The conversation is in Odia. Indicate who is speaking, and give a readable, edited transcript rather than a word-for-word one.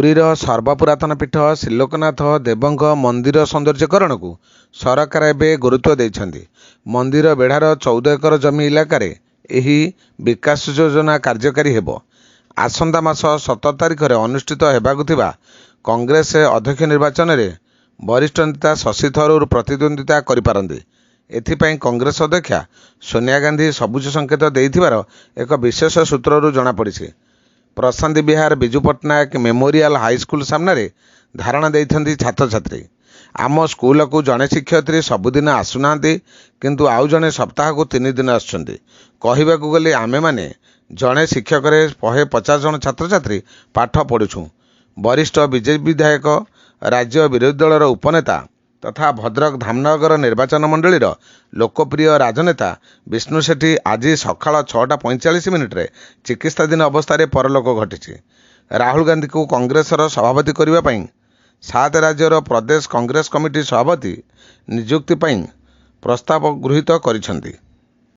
Speaker 1: ପୁରୀର ସର୍ବପୁରାତନ ପୀଠ ଶ୍ରୀଲୋକନାଥ ଦେବଙ୍କ ମନ୍ଦିର ସୌନ୍ଦର୍ଯ୍ୟକରଣକୁ ସରକାର ଏବେ ଗୁରୁତ୍ୱ ଦେଇଛନ୍ତି। ମନ୍ଦିର ବେଢ଼ାର 14 ଏକର ଜମି ଇଲାକାରେ ଏହି ବିକାଶ ଯୋଜନା କାର୍ଯ୍ୟକାରୀ ହେବ। ଆସନ୍ତା ମାସ 17 ତାରିଖରେ ଅନୁଷ୍ଠିତ ହେବାକୁ ଥିବା କଂଗ୍ରେସ ଅଧ୍ୟକ୍ଷ ନିର୍ବାଚନରେ ବରିଷ୍ଠ ନେତା ଶଶି ଥରୁର ପ୍ରତିଦ୍ୱନ୍ଦ୍ୱିତା କରିପାରନ୍ତି। ଏଥିପାଇଁ କଂଗ୍ରେସ ଅଧ୍ୟକ୍ଷା ସୋନିଆ ଗାନ୍ଧୀ ସବୁଜ ସଙ୍କେତ ଦେଇଥିବାର ଏକ ବିଶ୍ୱସ୍ତ ସୂତ୍ରରୁ ଜଣାପଡ଼ିଛି। ପ୍ରଶାନ୍ତି ବିହାର ବିଜୁ ପଟ୍ଟନାୟକ ମେମୋରିଆଲ ହାଇସ୍କୁଲ ସାମ୍ନାରେ ଧାରଣା ଦେଇଛନ୍ତି ଛାତ୍ରଛାତ୍ରୀ। ଆମ ସ୍କୁଲକୁ ଜଣେ ଶିକ୍ଷୟିତ୍ରୀ ସବୁଦିନ ଆସୁନାହାନ୍ତି, କିନ୍ତୁ ଆଉ ଜଣେ ସପ୍ତାହକୁ 3 ଦିନ ଆସୁଛନ୍ତି। କହିବାକୁ ଗଲେ ଆମେମାନେ ଜଣେ ଶିକ୍ଷକରେ 150 ଜଣ ଛାତ୍ରଛାତ୍ରୀ ପାଠ ପଢ଼ୁଛୁ। ବରିଷ୍ଠ ବିଜେପି ବିଧାୟକ, ରାଜ୍ୟ ବିରୋଧୀ ଦଳର ଉପନେତା ତଥା ଭଦ୍ରକ ଧାମନଗର ନିର୍ବାଚନମଣ୍ଡଳୀର ଲୋକପ୍ରିୟ ରାଜନେତା ବିଷ୍ଣୁ ସେଠୀ ଆଜି ସକାଳ 6ଟା 45 ମିନିଟ୍ରେ ଚିକିତ୍ସାଧୀନ ଅବସ୍ଥାରେ ପରଲୋକ ଘଟିଛି। ରାହୁଲ ଗାନ୍ଧୀଙ୍କୁ କଂଗ୍ରେସର ସଭାପତି କରିବା ପାଇଁ ସାତ ରାଜ୍ୟର ପ୍ରଦେଶ କଂଗ୍ରେସ କମିଟି ସଭାପତି ନିଯୁକ୍ତି ପାଇଁ ପ୍ରସ୍ତାବ ଗୃହୀତ କରିଛନ୍ତି।